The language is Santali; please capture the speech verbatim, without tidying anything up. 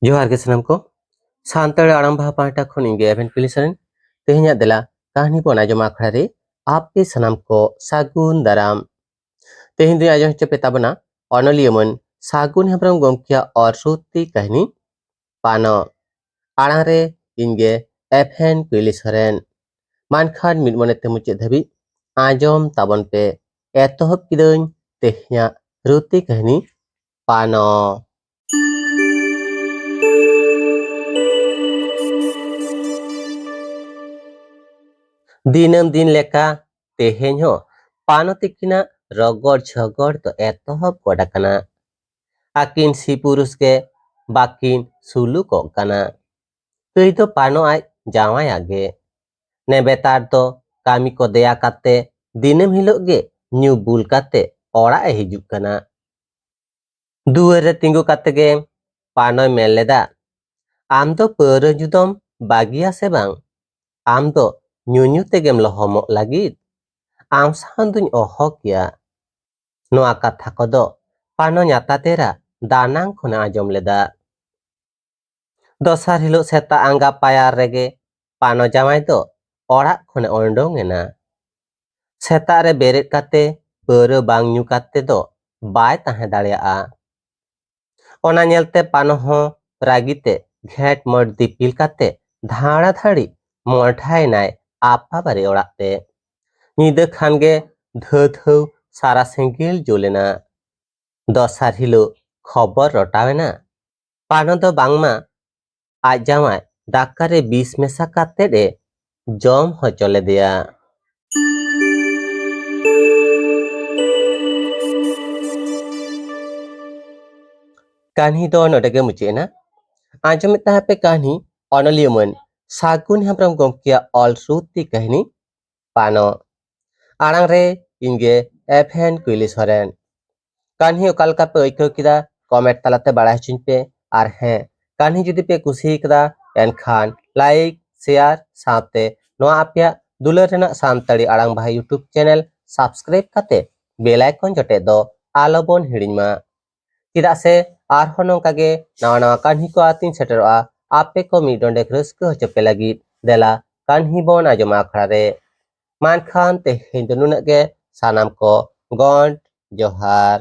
ᱡᱚᱦᱟᱨ ᱜᱮ ᱥᱟᱱᱟᱢ ᱠᱚ᱾ ᱥᱟᱱᱛᱟᱲᱤ ᱟᱲᱟᱝ ᱵᱟᱦᱟ ᱯᱟᱦᱴᱟ ᱠᱷᱚᱱ ᱤᱧ ᱜᱮ ᱮᱵᱷᱮᱱ ᱠᱩᱞᱤ ᱥᱚᱨᱮᱱ᱾ ᱛᱮᱦᱮᱧᱟᱜ ᱫᱮᱞᱟ ᱠᱟᱹᱦᱱᱤ ᱵᱚᱱ ᱟᱸᱡᱚᱢᱟ ᱟᱠᱷᱲᱟ ᱨᱮ ᱟᱯᱮ ᱥᱟᱱᱟᱢ ᱠᱚ ᱥᱟᱹᱜᱩᱱ ᱫᱟᱨᱟᱢ᱾ ᱛᱮᱦᱮᱧ ᱫᱚᱧ ᱟᱸᱡᱚᱢ ᱦᱚᱪᱚ ᱯᱮ ᱛᱟᱵᱚᱱᱟ ᱚᱱᱚᱞᱤᱭᱟᱹ ᱢᱟᱹᱱ ᱥᱟᱹᱜᱩᱱ ᱦᱮᱢᱵᱨᱚᱢ ᱜᱚᱢᱠᱮᱭᱟᱜ ᱚᱞ ᱥᱨᱩᱛᱤ ᱠᱟᱹᱦᱱᱤ ᱯᱟᱱᱚ᱾ ᱟᱲᱟᱝ ᱨᱮ ᱤᱧ ᱜᱮ ᱮᱵᱷᱮᱱ ᱠᱩᱞᱤ ᱥᱚᱨᱮᱱ᱾ ᱢᱟ ᱮᱱᱠᱷᱟᱱ ᱢᱤᱫ ᱢᱚᱱᱮᱛᱮ ᱢᱩᱪᱟᱹᱫ ᱫᱷᱟᱹᱵᱤᱡ ᱟᱸᱡᱚᱢ ᱛᱟᱵᱚᱱ ᱯᱮ᱾ ᱮᱛᱚᱦᱚᱵ ᱠᱤᱫᱟᱹᱧ ᱛᱮᱦᱮᱧᱟᱜ ᱥᱨᱩᱛᱤ ᱠᱟᱹᱦᱱᱤ ᱯᱟᱱᱚ᱾ ᱫᱤᱱᱟᱹᱢ ᱫᱤᱱ ᱞᱮᱠᱟ ᱛᱮᱦᱮᱧ ᱦᱚᱸ ᱯᱟᱱᱚ ᱛᱤᱠᱤᱱᱟᱜ ᱨᱚᱜᱚᱲ ᱡᱷᱚᱜᱚᱲ ᱫᱚ ᱮᱛᱚᱦᱚᱵ ᱜᱚᱫ ᱟᱠᱟᱱᱟ᱾ ᱟᱹᱠᱤᱱ ᱥᱤ ᱯᱩᱨᱩᱥ ᱜᱮ ᱵᱟᱹᱠᱤᱱ ᱥᱩᱞᱩᱠᱚᱜ ᱠᱟᱱᱟ᱾ ᱠᱟᱹᱭ ᱫᱚ ᱯᱟᱱᱚ ᱟᱡ ᱡᱟᱶᱟᱭᱟᱜ ᱜᱮ᱾ ᱱᱮᱵᱮᱛᱟᱨ ᱫᱚ ᱠᱟᱹᱢᱤ ᱠᱚ ᱫᱮᱭᱟ ᱠᱟᱛᱮ ᱫᱤᱱᱟᱹᱢ ᱦᱤᱞᱳᱜ ᱜᱮ ᱧᱩ ᱵᱩᱞ ᱠᱟᱛᱮ ᱚᱲᱟᱜ ᱮ ᱦᱤᱡᱩᱜ ᱠᱟᱱᱟ᱾ ᱫᱩᱣᱟᱹᱨ ᱨᱮ ᱛᱤᱸᱜᱩ ᱠᱟᱛᱮ ᱜᱮ ᱯᱟᱱᱚᱭ ᱢᱮᱱ ᱞᱮᱫᱟ, "ᱟᱢ ᱫᱚ ᱯᱟᱹᱣᱨᱟᱹ ᱧᱩ ᱫᱚᱢ ᱵᱟᱹᱜᱤᱭᱟ ᱥᱮ ᱵᱟᱝ? ᱟᱢ ᱫᱚ ᱧᱩᱧᱩ ᱛᱮᱜᱮᱢ ᱞᱚᱦᱚᱢᱚᱜ ᱞᱟᱹᱜᱤᱫ? ᱟᱢ ᱥᱟᱶ ᱫᱩᱧ ᱚᱦᱚ ᱠᱮᱭᱟ᱾" ᱱᱚᱣᱟ ᱠᱟᱛᱷᱟ ᱠᱚᱫᱚ ᱯᱟᱱᱚ ᱧᱟᱛᱟ ᱛᱮᱨᱟ ᱫᱟᱱᱟᱝ ᱠᱷᱚᱱᱮ ᱟᱸᱡᱚᱢ ᱞᱮᱫᱟ᱾ ᱫᱚᱥᱟᱨ ᱦᱤᱞᱳᱜ ᱥᱮᱛᱟᱜ ᱟᱸᱜᱟ ᱯᱟᱭᱟᱨ ᱨᱮᱜᱮ ᱯᱟᱱᱚ ᱡᱟᱶᱟᱭ ᱫᱚ ᱚᱲᱟᱜ ᱠᱷᱚᱱᱮ ᱚᱰᱚᱝ ᱮᱱᱟ᱾ ᱥᱮᱛᱟᱜ ᱨᱮ ᱵᱮᱨᱮᱫ ᱠᱟᱛᱮ ᱯᱟᱹᱣᱨᱟᱹ ᱵᱟᱝ ᱧᱩ ᱠᱟᱛᱮ ᱫᱚ ᱵᱟᱭ ᱛᱟᱦᱮᱸ ᱫᱟᱲᱮᱭᱟᱜᱼᱟ᱾ ᱚᱱᱟ ᱧᱮᱞᱛᱮ ᱯᱟᱱᱚ ᱦᱚᱸ ᱨᱟᱹᱜᱤ ᱛᱮ ᱜᱷᱮᱴ ᱢᱚᱴ ᱫᱤᱯᱤᱞ ᱠᱟᱛᱮ ᱫᱷᱟᱲᱟ ᱫᱷᱟᱲᱤ ᱢᱚᱞᱴᱷᱟᱭᱮᱱᱟᱭ ᱟᱯᱟ ᱵᱟᱨᱮ ᱚᱲᱟᱜ ᱛᱮ᱾ ᱧᱤᱫᱟᱹ ᱠᱷᱟᱱ ᱜᱮ ᱫᱷᱟᱹᱣ ᱫᱷᱟᱹᱣ ᱥᱟᱨᱟ ᱥᱮᱸᱜᱮᱞ ᱡᱩᱞ ᱮᱱᱟ᱾ ᱫᱚᱥᱟᱨ ᱦᱤᱞᱳᱜ ᱠᱷᱚᱵᱚᱨ ᱨᱚᱴᱟᱣ ᱮᱱᱟ, ᱯᱟᱱᱚ ᱫᱚ ᱵᱟᱝᱢᱟ ᱟᱡ ᱡᱟᱶᱟᱭ ᱫᱟᱠᱟ ᱨᱮ ᱵᱤᱥ ᱢᱮᱥᱟ ᱠᱟᱛᱮᱫ ᱮ ᱡᱚᱢ ᱦᱚᱪᱚ ᱞᱮᱫᱮᱭᱟ᱾ ᱠᱟᱹᱦᱱᱤ ᱫᱚ ᱱᱚᱰᱮ ᱜᱮ ᱢᱩᱪᱟᱹᱫ ᱮᱱᱟ᱾ ᱟᱸᱡᱚᱢᱮᱫ ᱛᱟᱦᱮᱸ ᱯᱮ ᱠᱟᱹᱦᱱᱤ ᱚᱱᱚᱞᱤᱭᱟᱹ ᱢᱟᱹᱱ ᱥᱟᱹᱜᱩᱱ ᱦᱮᱢᱵᱨᱚᱢ ᱜᱚᱢᱠᱮᱭᱟᱜ ᱚᱞ ᱥᱨᱩᱛᱤ ᱠᱟᱹᱦᱱᱤ ᱯᱟᱱᱚ᱾ ᱟᱲᱟᱝ ᱨᱮ ᱤᱧ ᱜᱮ ᱮᱵᱷᱮᱱ ᱠᱩᱭᱞᱤ ᱥᱚᱨᱮᱱ᱾ ᱠᱟᱹᱦᱱᱤ ᱚᱠᱟ ᱞᱮᱠᱟ ᱯᱮ ᱟᱹᱭᱠᱟᱹᱣ ᱠᱮᱫᱟ, ᱠᱚᱢᱮᱱᱴ ᱛᱟᱞᱟᱛᱮ ᱵᱟᱲᱟᱭ ᱦᱚᱪᱚᱧ ᱯᱮ᱾ ᱟᱨ ᱦᱮᱸ, ᱠᱟᱹᱦᱱᱤ ᱡᱩᱫᱤ ᱯᱮ ᱠᱩᱥᱤ ᱠᱟᱫᱟ, ᱮᱱᱠᱷᱟᱱ ᱞᱟᱭᱤᱠ, ᱥᱮᱭᱟᱨ ᱥᱟᱶᱛᱮ ᱱᱚᱣᱟ ᱟᱯᱮᱭᱟᱜ ᱫᱩᱞᱟᱹᱲ ᱨᱮᱱᱟᱜ ᱥᱟᱱᱛᱟᱲᱤ ᱟᱲᱟᱝ ᱵᱟᱦᱟ YouTube ᱪᱮᱱᱮᱞ ᱥᱟᱵᱥᱠᱨᱟᱭᱤᱵ ᱠᱟᱛᱮ ᱵᱮᱞ ᱟᱭᱠᱚᱱ ᱡᱚᱴᱮᱫ ᱫᱚ ᱟᱞᱚ ᱵᱚᱱ ᱦᱤᱲᱤᱧ ᱢᱟ᱾ ᱪᱮᱫᱟᱜ ᱥᱮ ᱟᱨᱦᱚᱸ ᱱᱚᱝᱠᱟ ᱜᱮ ᱱᱟᱣᱟ ᱱᱟᱣᱟ ᱠᱟᱹᱦᱱᱤ ᱠᱚ ᱟᱛᱤᱧ ᱥᱮᱴᱮᱨᱚᱜᱼᱟ ᱟᱯᱮ ᱠᱚ ᱢᱤᱫ ᱰᱚᱸᱰᱮᱠ ᱨᱟᱹᱥᱠᱟᱹ ᱦᱚᱪᱚ ᱯᱮ ᱞᱟᱹᱜᱤᱫ᱾ ᱫᱮᱞᱟ ᱠᱟᱹᱦᱱᱤ ᱵᱚᱱ ᱟᱸᱡᱚᱢᱟ ᱟᱠᱷᱲᱟ ᱨᱮ᱾ ᱢᱟ ᱮᱱᱠᱷᱟᱱ ᱛᱮᱦᱮᱧ ᱫᱚ ᱱᱩᱱᱟᱹᱜ ᱜᱮ᱾ ᱥᱟᱱᱟᱢ ᱠᱚ ᱜᱚᱸᱰ ᱡᱚᱦᱟᱨ᱾